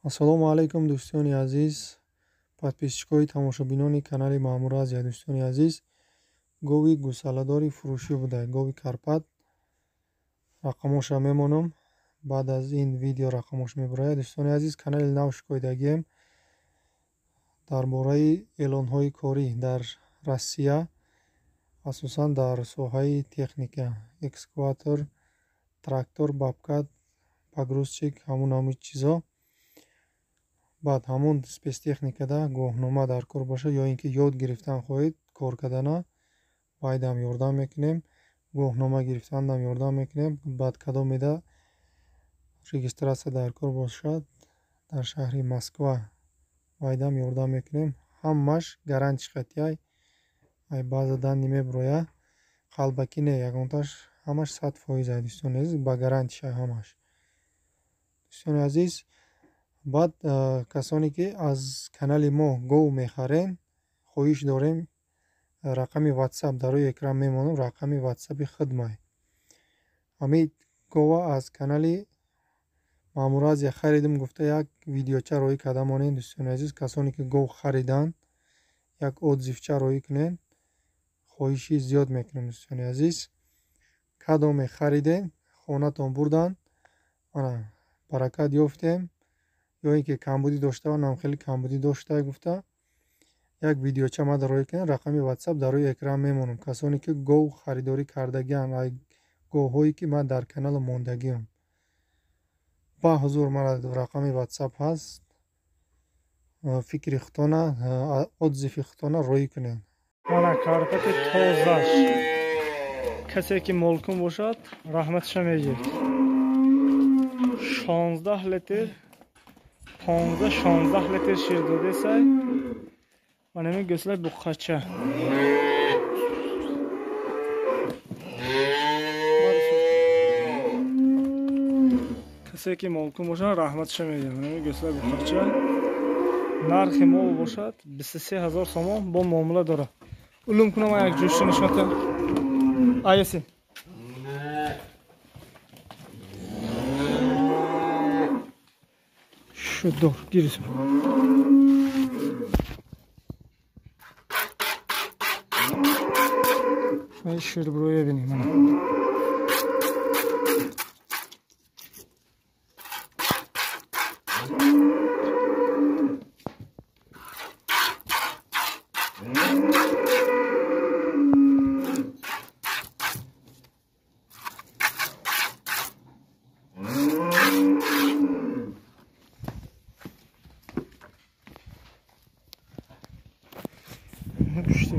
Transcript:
Ассалому алайкум, дӯстони азиз, подписчикои тамошобинони канали Маъмур Азия. Дӯстони азиз, гови гусаладори фурӯшӣ буда, гови Карпат. Рақамоша мемонам, баъд аз ин видео рақамош мебурояд. Дӯстони азиз, канали нав шикоятагием дар бораи эълонҳои корӣ дар Россия, асосан дар соҳаи техника, экскаватор, трактор, бобкат, погрузчик, ҳамун ҳамин чизо. Баъд ҳамун спецтехникада гувоҳнома дар кор бошад ё ин ки ёд гирифтан хоҳед кор кардана, вайдам ёрдам мекунем, гувоҳнома гирифтандам ёрдам мекунем. Баъд кадомеда регистрация дар кор бошад дар шаҳри Москва, вайдам ёрдам мекунем. Ҳамаш гарантиш қатъияй, ай баъза данни мебуроя, қалбакӣ не, ягонташ ҳамаш 100% ай, дӯстони азиз, ба гарантиша ҳамаш. Дӯстони азиз, баъд касоне ки аз канали мо гов мехарен, хоҳиш дорем рақами WhatsApp дар рӯи экран мемонам, рақами WhatsApp-и худмай. Ҳамин гова аз канали Маъмур Азия харидем гуфта як видеоча роҳӣ карда монем. Дӯстони азиз, касоне ки гов хариданд, як отзивча роҳӣ кунед, хоҳиши зиёд мекунем. Дӯстони азиз, кадоме харидем, хонатон бурданд, ана баракат ёфтем, ё ин ки камбудӣ дошта, нам хеле камбудӣ дошта гуфта як видеоча мада роҳӣ кунед, рақами WhatsApp дар рӯи экран мемонам. Касоне ки гов харидорӣ кардагианд, ай говҳое ки ман дар канал мондагиам, ба ҳузур мара рақами WhatsApp ҳаст, фикри худтона, отзиви худтона роҳӣ кунед. Мана Карпати тозаш, касе ки молкун бошад, раҳматша мегирд. 16 литр, 15-16 литр шир додесай. Мана ин гӯсла буққача. Касе ки молкун бошад, раҳматша мегирд. Мана ин гӯсла буққача. Нархи мол бошад 23 000 сомон, бо муомила дорад. Улум кунам як ҷӯши нишота. Аяси. Шудор, гирисм. Ай ширброя бинем мана. Пушти.